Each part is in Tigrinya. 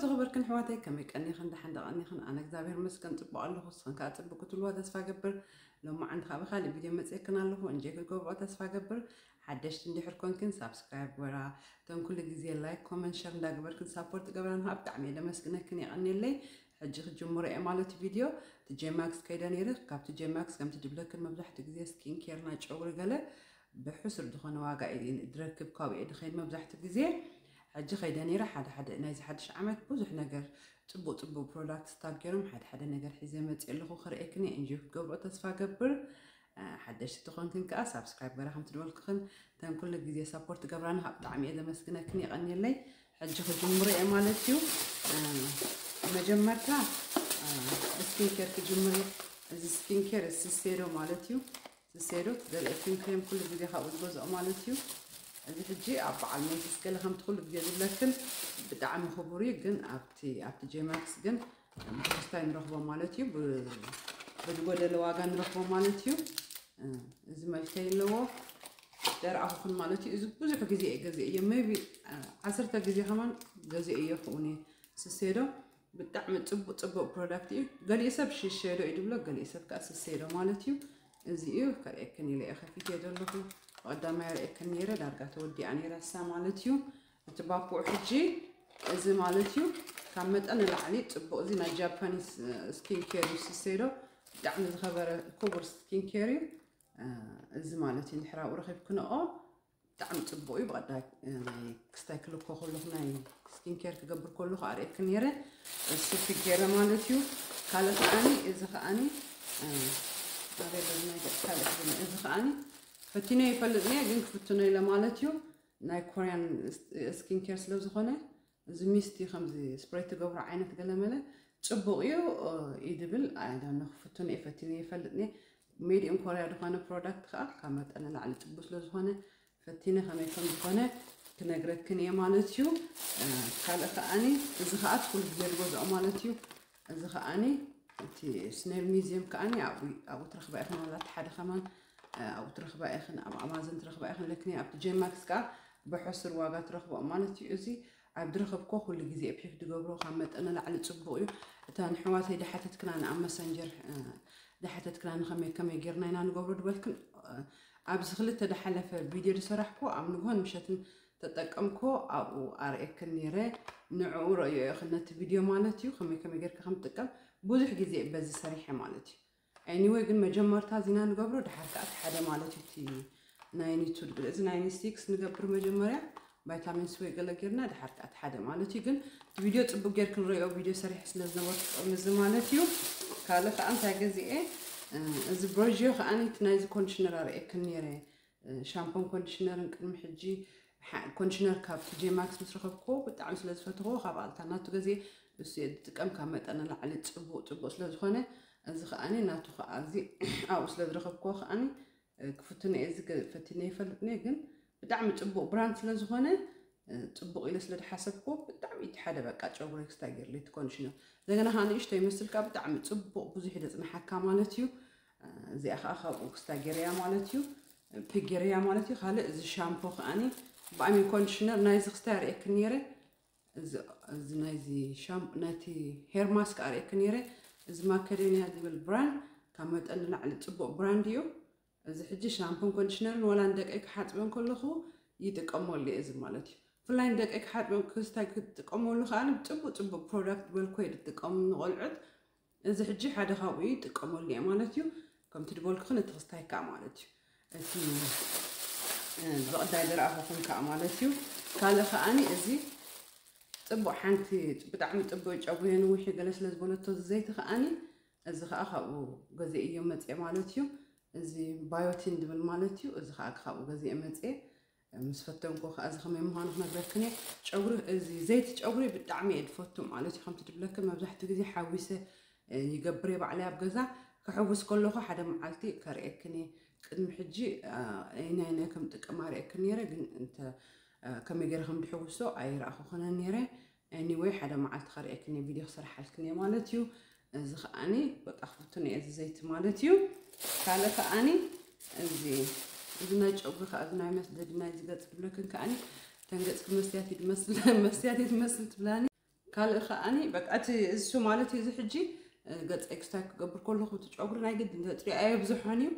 ዝኸበርክን ኣሕዋተይ፣ ከመይ ቀኒኽን? ደሓን ዶ ቀኒኽን? ኣነ እግዚኣብሔር ይመስገን ጽቡቕ ኣለኹ። ንስኽን ከኣ ጽቡቕ ክትብልዋ ተስፋ ገብር። ሎማዓንቲ ከኣ ብኻልእ ቪድዮ መጺኤክን ኣለኹ። እንጆይ ክትገብርኦ ተስፋ ገብር። ሓደሽቲ እንድሕር ኮንክን ሳብስክራይብ ግበራ። እቶም ኩሉ ግዜ ላይክ፣ ኮመንት፣ ሸር እንዳገበርክን ሳፖርት ገብራን ከኣ ብጣዕሚ እየ ደመስግነክን፣ የቐንየለይ። ሕጂ ክጅምሮ እየ ማለት ቪድዮ። እቲ ጄማክስ ከይደ ነይረ፣ ካብቲ ጄማክስ ከምቲ ድብለክን መብዛሕትኡ ግዜ ስኪን ኬር ናይ ጨጉሪ ገለ ብሕሱር ዝኾነ ዋጋ እየ ድረክብ፣ ካብኡ እየ ድኸይድ መብዛሕትኡ ግዜ። ሕጂ ከይደ ነይረ፣ ሓደ ሓደ ናይዚ ሓድሽ ዓመት ብዙሕ ነገር ጽቡቕ ጽቡቕ ፕሮዳክት ስታክ ገይሮም ሓደ ሓደ ነገር ሒዘ መጽእ ኣለኹ፣ ክርእየክን እየ። እንጆይ ክትገብርኦ ተስፋ ገብር። እ፣ ሓደሽቲ ትኾንክን ከኣ ሳብስክራይብ ገራ ከም ትድበልክኽን ተን ኩሉ ግዜ ሳፖርት ገብራኒ ካብ ብጣዕሚ እየ ዘመስግነክን፣ የቐንየለይ። ሕጂ ክጅምሮ እየ ማለት እዩ። እ፣ መጀመርታ፣ እ፣ ብስኪን ኬር ክጅምር እየ። እዚ ስኪን ኬር እዚ ስሴዶ ማለት እዩ። ስሴዶ ዘርእየክን ክሬም ኩሉ ግዜ ካብኡ ዝገዝኦ ማለት እዩ። እዚ ሕጂ ኣብ በዓል ሜትስ ገለ ከምቲ ኩሉ ግዜ ዝብለክን ብጣዕሚ ክቡር እዩ፣ ግን ኣብቲ፣ ኣብቲ ጄማክስ ግን ብክስታይ ንረኽቦ ማለት እዩ። ብ-፣ ብዝጎደለ ዋጋ ንረኽቦ ማለት እዩ። እ፣ እዚ መልከ ኣለዎ። ደርኣኹኽን ማለት እዩ። እዚ ብዙሕ ግዜ እየ ገዚኤዮ። ሜቢ፣ እ፣ ዓሰርተ ግዜ ከማን ገዚኤዮ ክውን እየ። ስሴዶ ብጣዕሚ ጽቡቕ፣ ጽቡቕ ፕሮዳክት እዩ። ገሊኡ ሰብ ሽሼዶ እዩ ድብሎ፣ ገሊኡ ሰብ ከኣ ስሴዶ ማለት እዩ። እዚ እዩ፣ ከርእየክን ኢለ እየ ከፊተዮ ዘለኹ። ብቐዳማይ ኣርእየክን ነይረ፣ ዳርጋ ተወዲኣ ነይራ እሳ ማለት እዩ። እቲ ባኮኡ ሕጂ እዚ ማለት እዩ፣ ካብ መጠን ንላዕሊ ጽቡቕ። እዚ ናይ ጃፓኒስ፣ እ፣ ስኪን ኬር እዩ፣ ስሴዶ። ብጣዕሚ ዝኸበረ ክቡር ስኪን ኬር እዩ። እ፣ እዚ ማለት እዩ፣ እንድሕር ኣብኡ ረኺብክንኦ ብጣዕሚ ጽቡቕ እዩ። ብቐዳይ፣ እ፣ ናይ ክስታይ ክልኮ ከለኹ፣ ናይ ስኪን ኬር ክገብር ከለኹ ኣርእየክን ነይረ። እሱ ፊት ገይረ ማለት እዩ። ካልእ ከኣኒ፣ እዚ ከኣኒ፣ እ፣ ኣበይ ኣሎ ናይ ገጽ ካልእ፣ እዚ ከኣኒ ፈቲነ ይፈልጥ ነየ፣ ግን ክፍትኖ ኢለ ማለት እዩ። ናይ ኮርያን ስ-፣ ስኪን ኬር ስለ ዝኾነ፣ እዚ ሚስቲ ከምዚ ስፕሬይ ትገብሮ ዓይነት ገለመለ ጽቡቕ እዩ፣ እ፣ እዩ ድብል። ኣይ ዶንት ኖ፣ ክፍትኖ እየ፣ ፈቲነ ይፈልጥ ነየ። ሜድ ኢን ኮርያ ዝኾነ ፕሮዳክት ከኣ ካብ መጠን ንላዕሊ ጽቡቕ ስለ ዝኾነ ፈቲነ ከመይ ከም ዝኾነ ክነግረክን እየ ማለት እዩ። እ፣ ካልእ ከኣኒ፣ እዚ ከኣ እቲ ኩሉ ግዜ ዝገዝኦ ማለት እዩ። እዚ ከኣኒ እቲ ስኔል ሚዚየም ከኣኒ ኣብኡ፣ ኣብኡ ትረኽባ ኢኽን፣ ዋላ እቲ ሓደ ከማን፣ እ፣ ኣብኡ ትረኽባ ኢኽን፣ ኣብ ኣማዞን ትረኽባ ኢኽን። ለክኒ ኣብቲ ጄማክስ ከኣ ብሕሱር ዋጋ ትረኽብኦ ማለት እዩ። እዚ ኣብ ዝረኸብኮ ኩሉ ግዜ ፒክ ዝገብሮ ካብ መጠን ንላዕሊ ጽቡቕ እዩ። እታ ንሕዋተይ ድሓተትክና ኣብ መሰንጀር፣ እ፣ ድሓተትክና ንኸመይ ከመይ ጌርና ኢና ንገብሮ ድበልክን፣ እ፣ ኣብዚ ክልተ ድሓለፈ ቪድዮ ዝሰራሕኮ ኣብ ንግሆን ምሸትን ተጠቀምኮ ኣብኡ ኣርእየክን ነይረ። ንዕኡ ረእዮ ኢኽን ነቲ ቪድዮ ማለት እዩ፣ ከመይ ከመይ ጌርካ ከም ትጥቀም። ብዙሕ ግዜ በዚ ሰሪሐ ማለት እዩ። ኤኒወይ ግን መጀመርታ እዚና ንገብሮ፣ ድሓር ከኣ እቲ ሓደ ማለት እዩ፣ እቲ ናይኒ ቱ ድብል፣ እዚ ናይኒ ሲክስ ንገብር መጀመርያ፣ ቫይታሚን ሲ ወይ ገለ ጌርና፣ ድሓር ከኣ እቲ ሓደ ማለት እዩ። ግን እቲ ቪድዮ ጽቡቅ ጌርክን ረእዮ፣ ቪድዮ ሰሪሐ ስለ ዝነበርኩ ጥቕሚ እዚ ማለት እዩ። ካልእ ከኣ እንታይ ገዚኤ፣ እ፣ እዚ ብሮዥዮ ከኣ እቲ ናይዚ ኮንዲሽነር ኣርእየክን ነይረ፣ እ፣ ሻምፖን ኮንዲሽነርን ቅድሚ ሕጂ፣ ሓ-፣ ኮንዲሽነር ካብ ቲ ጄ ማክስ ምስ ረኸብኩዎ ብጣዕሚ ስለ ዝፈተኽዎ፣ ካብ ኣልታ ናቱ ገዚኤ እሱ እየ ዝጥቀም። ካብ መጠን ንላዕሊ ጽቡቕ፣ ጽቡቕ ስለ ዝኾነ፣ እዚ ከኣኒ ናቱ ከኣ እዚ ኣብኡ ስለ ዝረኸብኩዎ ከኣኒ፣ እ፣ ክፍትኖ እየ፣ እዚ ገ-፣ ፈቲነ ይፈልጥኒ፣ ግን ብጣዕሚ ጽቡቕ ብራንድ ስለ ዝኾነ፣ እ፣ ጽቡቕ ኢለ ስለ ዝሓሰብኩዎ፣ ብጣዕሚ እቲ ሓደ በቃ ጨጉረይ ክስታይ ገይርለይ እቲ ኮንዲሽነር። እንደገና ከኣ ንእሽቶ ይመስል ከኣ ብጣዕሚ ጽቡቕ ብዙሕ እዩ ዘጽንሓካ ማለት እዩ። እ፣ እዚኣ ከኣ ካብኡ ክስታይ ገይረያ ማለት እዩ። ፒክ ገይረያ ማለት እዩ። ካልእ እዚ ሻምፖ ከኣኒ ብኣሚ ኮንዲሽነር ናይዚ ክስታይ ኣርእየክን ነይረ። እዚ፣ እዚ ናይዚ ሻም-፣ ናይቲ ሄር ማስክ ኣርእየክን ነይረ። እዚ ማከዶንያ ዝብል ብራንድ ካብ መጠን ንላዕሊ ጽቡቕ ብራንድ እዩ። እዚ ሕጂ ሻምፖን ኮንዲሽነርን ዋላ ንደቀይ ክሓጽበን ከለኹ ይጥቀመሉ እየ እዚ ማለት እዩ። ብፍላይ ንደቀይ ክሓጽበን ክስታይ ክጥቀመሉ ከኣ ጽቡቕ ጽቡቕ ፕሮዳክት ዝበልኩ እየ ዝጥቀም ንቆልዑት። እዚ ሕጂ ሓደ ካብኡ ይጥቀመሉ እየ ማለት እዩ። ከምቲ ዝበልኩኽን እቲ ክስታይ ከኣ ማለት እዩ። እቲ፣ እ፣ ብቐዳይ ዝረኣኹኹም ከኣ ማለት እዩ። ካልእ ከኣኒ እዚ ጽቡቕ ሓንቲ ብጣዕሚ ጽቡቕ ጨጉሪ ንውሒ ገለ ስለ ዝበለቶ እዚ ዘይቲ ከኣኒ እዚ ከኣ ካብኡ ገዚኤዮ መጽየ ማለት እዩ። እዚ ባዮቲን ዝብል ማለት እዩ። እዚ ከኣ ካብኡ ገዚኤ መጽየ። ምስ ፈተንኩ ከኣ እዚ ከመይ ምዃኑ ክነግረክን እየ። ጨጉሪ፣ እዚ ዘይቲ ጨጉሪ ብጣዕሚ እየ ዝፈቱ ማለት እዩ። ከምቲ ዝብለክን መብዛሕትኡ ግዜ ሓዊሰ፣ እ፣ ይገብር እየ ባዕለይ ኣብ ገዛ። ክሕውስ ከለኹ ሓደ መዓልቲ ከርእየክን እየ። ቅድሚ ሕጂ፣ እ፣ ኣይናይ ናይ ከም ጥቀም ኣርእየክን ነይረ፣ ግን እንተ፣ እ፣ ከመይ ገይረ ከም ድሕውሶ ኣይረኣኹኽንን ነይረ። ኤኒወይ፣ ሓደ መዓልቲ ከርእየክን እየ፣ ቪድዮ ክሰርሓልክን እየ ማለት እዩ። እዚ ከኣኒ በቃ ክፍትኖ እየ፣ እዚ ዘይቲ ማለት እዩ። ካልእ ከኣኒ እዚ፣ እዚ ናይ ጨጉሪ ከኣ፣ እዚ ናይ መስደዲ ናይ እዚ ገጽ ዝብለክን ከኣኒ፣ ተን ገጽኪ መስትያት እዩ ዝመስል፣ መስትያት እዩ ዝመስል ትብላኒ። ካልእ ከኣኒ በቃ እቲ እሱ ማለት እዩ። እዚ ሕጂ ገፀይ ክስታይ ክገብር ከለኹ እቲ ጨጉሪ ናይ ግድን ተፅሪ ኣየብዝሖን እዩ።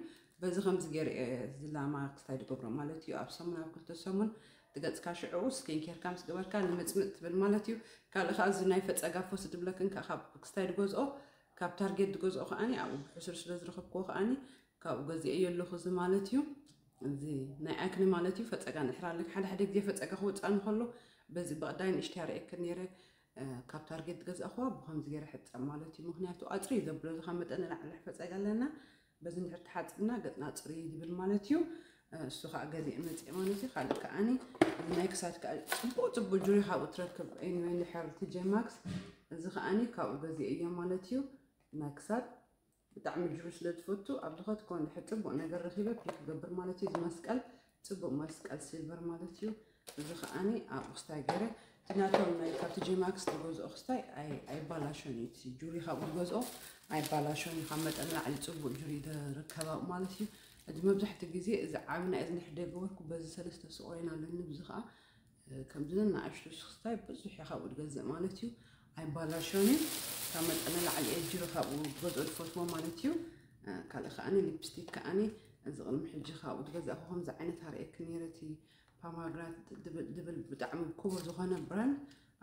በዚ ከምዚ ገይረ እየ ዝላማ ክስታይ ዝገብሮ ማለት እዩ። ኣብ ሰሙን ኣብ ክልተ ሰሙን ትገፅካ ሽዕኡ ስኪን ኬርካ ምስ ገበርካ ንምፅምፅ ትብል ማለት እዩ። ካልእ ከዓ እዚ ናይ ፈፀጋ ፎስ ድብለክን ከዓ ካብ ክስታይ ድገዝኦ ካብ ታርጌት ድገዝኦ ከዓኒ ኣብኡ ብሕሱር ስለ ዝረኸብክዎ ከዓኒ ካብኡ ገዚኤዮ ኣለኹ እዚ ማለት እዩ። እዚ ናይ ኣክኒ ማለት እዩ። ፈፀጋ ንሕር ኣለክ ሓደ ሓደ ግዜ ፈፀጋ ክወፅኣኒ ከሎ በዚ ብቕዳይ ንእሽተይ ኣርእየክን ነይረ። ካብ ታርጌት ገዛእኹዋ ብኸምዚ ገይረ ሕፀብ ማለት እዩ። ምክንያቱ ኣፅሪ ዘብሎ ዝኻ መጠን ንላዕሊ ፈፀጋ ኣለና። በዚ እንድሕር ተሓፅብና ገፅና ፅሪ ዝብል ማለት እዩ። እሱ ከዓ ገዚእ መፅእ ማለት እዩ። ካልእ ከዓኒ ናይ ክሳድ ከዓ ፅቡቅ ፅቡቅ ጁሪ ካብኡ ትረክብ። ኤኒወይ እንድሕር ቲጄ ማክስ እዚ ከዓኒ ካብኡ ገዚእ እዮ ማለት እዩ። ናይ ክሳድ ብጣዕሚ ጁሪ ስለ ዝፈቱ ኣብ ዝኸትኮ እንድሕር ፅቡቅ ነገር ረኪበ ፒክ ክገብር ማለት እዩ። እዚ መስቀል ፅቡቅ መስቀል ሲልቨር ማለት እዩ። እዚ ከዓኒ ኣብ ክስታይ ገይረ እቲ ናቶም ናይ ካብ ቲጄ ማክስ ዝገዝኦ ክስታይ ኣይ- ኣይባላሾን እዩ። እቲ ጁሪ ካብኡ ዝገዝኦ ኣይባላሾን እዩ። ካብ መጠን ላዕሊ ፅቡቅ ጁሪ ዝርከባ ማለት እዩ። እቲ መብዛሕትኡ ግዜ እዚ ዓቢ ናይ እዝኒ ሕደ ገበርኩ በዚ ሰለስተ ስቆሬን ኣለኒ። ብዚ ከዓ ከምዚ ንኣሽቱ ስክስታይ ብዙሕ እየ ካብኡ ዝገዝእ ማለት እዩ። ኣይባላሾን እዩ። ካብ መጠን ላዕሊ እየ ጅሮ ካብኡ ገዝኦ ዝፈትዎ ማለት እዩ። ካልእ ከዓኒ ሊፕስቲክ ከዓኒ እዚ ቅድሚ ሕጂ ካብኡ ዝገዛእኩ ከምዚ ዓይነት ኣርእየክ ነይረ። እቲ ፓማግራት ድብል ድብል ብጣዕሚ ክቡር ዝኾነ ብራንድ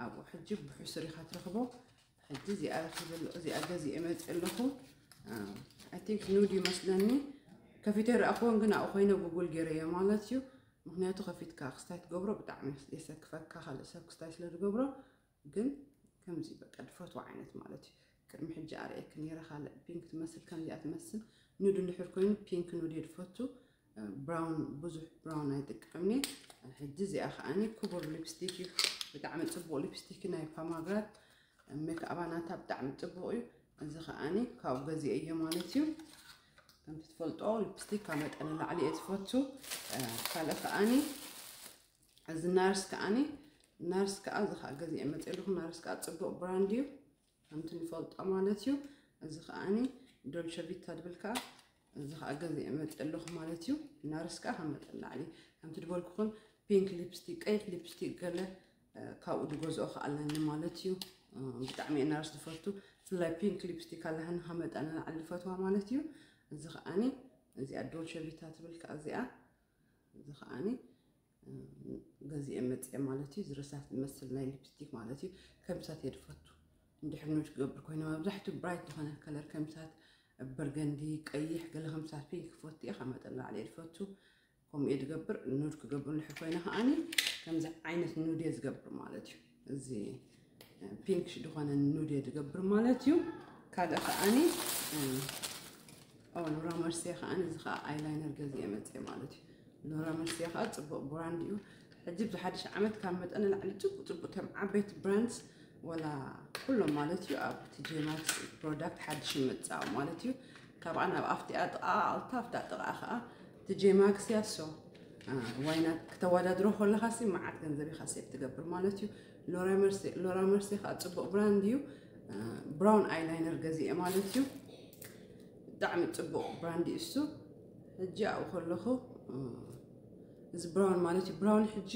ኣብኡ ሕጂ ብሕሱር ኢኻ ትረኽቦ። ሕጂ እዚኣ ረኺበ ኣለኹ፣ እዚኣ ገዚኤ መፅእ ኣለኹ። ኣይ ቲንክ ኑድ ይመስለኒ። ከፊተ ረኣኽዎን ግን ኣብኡ ኮይነ ጉጉል ገይረዮ ማለት እዩ። ምክንያቱ ከፊትካ ክስታይ ትገብሮ ብጣዕሚ የሰክፈካ፣ ካልእ ሰብ ክስታይ ስለ ዝገብሮ። ግን ከምዚ በቃ ድፈትዎ ዓይነት ማለት እዩ። ቅድሚ ሕጂ ኣርእየክ ነይረ፣ ካልእ ፒንክ ትመስል፣ ከምዚኣ ትመስል። ኑድ እንድሕር ኮይኑ ፒንክ ኑድ እየ ድፈቱ። ብራውን ብዙሕ ብራውን ኣይጥቀምኒ። ሕጂ እዚኣ ከዓኒ ክቡር ሊፕስቲክ እዩ፣ ብጣዕሚ ፅቡቅ ሊፕስቲክ ናይ ፓማግራት ሜክኣባ ናታ ብጣዕሚ ፅቡቅ እዩ። እዚ ከዓኒ ካብኡ ገዚአ እየ ማለት እዩ። ከምቲ ትፈልጦ ሊፕስቲክ ካብ መጠን ላዕሊ እየ ዝፈቱ። ካልእ ከዓኒ እዚ ናርስ ከዓኒ ናርስ ከዓ እዚ ከዓ ገዚአ መፅእ ኣለኹ። ናርስ ከዓ ፅቡቅ ብራንድ እዩ ከምቲ ንፈልጦ ማለት እዩ። እዚ ከዓኒ ዶልቸ ቪታ ድብል ከዓ እዚ ከዓ ገዚአ መፅእ ኣለኹ ማለት እዩ። ናርስ ከዓ ካብ መጠን ላዕሊ ከምቲ ድበልኩኹን ፒንክ ሊፕስቲክ፣ ቀይሕ ሊፕስቲክ ገለ ካብኡ ድገዝኦ ከዓ ኣለኒ ማለት እዩ። ብጣዕሚ እየ ናርስ ዝፈቱ። ብፍላይ ፒንክ ሊፕስቲክ ኣለሃኒ ካብ መጠን ላዕሊ ዝፈትዋ ማለት እዩ። እዚ ከዓኒ እዚኣ ዶልቸ ቪታ ትብል ከዓ እዚኣ እዚ ከዓኒ ገዚኤ መፅኤ ማለት እዩ። ዝረሳት ዝመስል ናይ ሊፕስቲክ ማለት እዩ። ከምሳት እየ ዝፈቱ። እንድሕር ኑድ ክገብር ኮይነ መብዛሕትኡ ብራይት ዝኾነ ከለር ከምሳት በርገንዲ፣ ቀይሕ፣ ገለ ከምሳት ፒንክ ክፈቱ እየ። ካብ መጠን ላዕሊ እየ ዝፈቱ። ከምኡ እየ ዝገብር። ኑድ ክገብር እንድሕር ኮይነ ከዓኒ ከምዚ ዓይነት ኑድ እየ ዝገብር ማለት እዩ። እዚ ፒንክ ዝኾነ ኑድ እየ ዝገብር ማለት እዩ። ካልእ ከዓኒ ኦ ሎራ መርሲ ከዓኒ እዚ ከዓ ኣይላይነር ገዚኤ መፅኤ ማለት እዩ። ሎራ መርሲ ከዓ ፅቡቅ ብራንድ እዩ። ሕጂ ብዚ ሓድሽ ዓመት ካብ መጠን ንላዕሊ ፅቡቅ ፅቡቅ ከም ዓበይቲ ብራንድስ ወላ ኩሎም ማለት እዩ ኣብ ቲጄ ማክስ ፕሮዳክት ሓድሽ ይመፅእ ማለት እዩ። ካብኣ ናብ ኣፍቲኣ ጥቃ ኣልታ ኣፍታ ጥቃ ከዓ ቲጄ ማክስ እያ። ሶ ዋይናት ክተወዳድሮ ከለካ ሲ መዓት ገንዘብ ኢካ ሴፍ ትገብር ማለት እዩ። ሎራ መርሲ ሎራ መርሲ ከዓ ፅቡቅ ብራንድ እዩ። ብራውን ኣይላይነር ገዚኤ ማለት እዩ። ብጣዕሚ ፅቡቅ ብራንድ እዩ እሱ። ሕጂ ኣብኡ ከለኹ እዚ ብራውን ማለት እዩ። ብራውን ሕጂ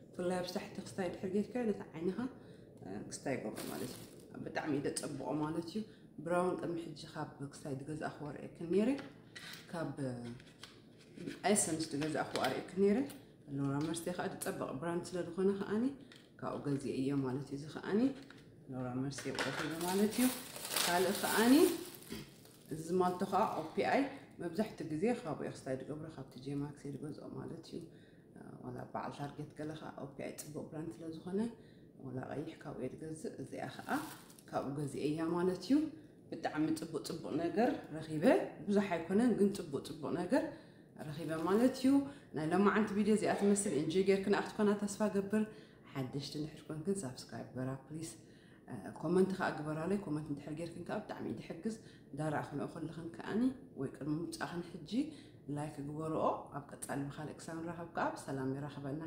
ብፍላይ ኣብ ታሕቲ ክስታይ ድሕር ጌርካ ነቲ ዓይንኻ ክስታይ ይገብሮ ማለት እዩ። ብጣዕሚ እዩ ዘፀብቆ ማለት እዩ። ብራውን ቅድሚ ሕጂ ካብ ክስታይ ዝገዛእኹ ኣርእየክን ነይረ። ካብ ኤሰንስ ዝገዛእኹ ኣርእየክን ነይረ። ሎራ መርሲ ከዓ ዝፀበቅ ብራንድ ስለ ዝኾነ ከዓኒ ካብኡ ገዚኤ እየ ማለት እዩ። እዚ ከዓኒ ሎራ መርሲ ረኺበ ማለት እዩ። ካልእ ከዓኒ እዚ ማልቶ ከዓ ኦፒኣይ መብዛሕትኡ ግዜ ካብኡ እየ ክስታይ ዝገብሮ፣ ካብ ቲጄ ማክስ እየ ዝገዝኦ ማለት እዩ። ዋላ በዓል ታርጌት ገለ ከዓ ኦፒኣይ ፅቡቅ ብራንድ ስለ ዝኾነ ዋላ ቀይሕ ካብኡ እየ ዝገዝእ። እዚኣ ከዓ ካብኡ ገዚኤ እያ ማለት እዩ። ብጣዕሚ ፅቡቅ ፅቡቅ ነገር ረኺበ። ብዙሕ ኣይኮነን ግን ፅቡቅ ፅቡቅ ነገር ረኺበ ማለት እዩ። ናይ ሎማዓንቲ ቪድዮ እዚኣ ትመስል። እንጆይ ጌርክን ኣኽትኮና ተስፋ ገብር። ሓደሽቲ እንድሕር ኮንክን ሳብስክራይብ ግበራ ፕሊስ። ኮመንት ከዓ ግበራለይ። ኮመንት እንድሕር ጌርክን ከዓ ብጣዕሚ እዩ ዝሕግዝ። ዳርኣ ክንኦ ከለኽን ከዓኒ ወይ ቅድሚ ምውፃእኽን ሕጂ ላይክ ግበርኦ። ኣብ ቀፃሊ ብካልእ ክሳብ ንራኸብ ከዓ ብሰላም የራኽበና።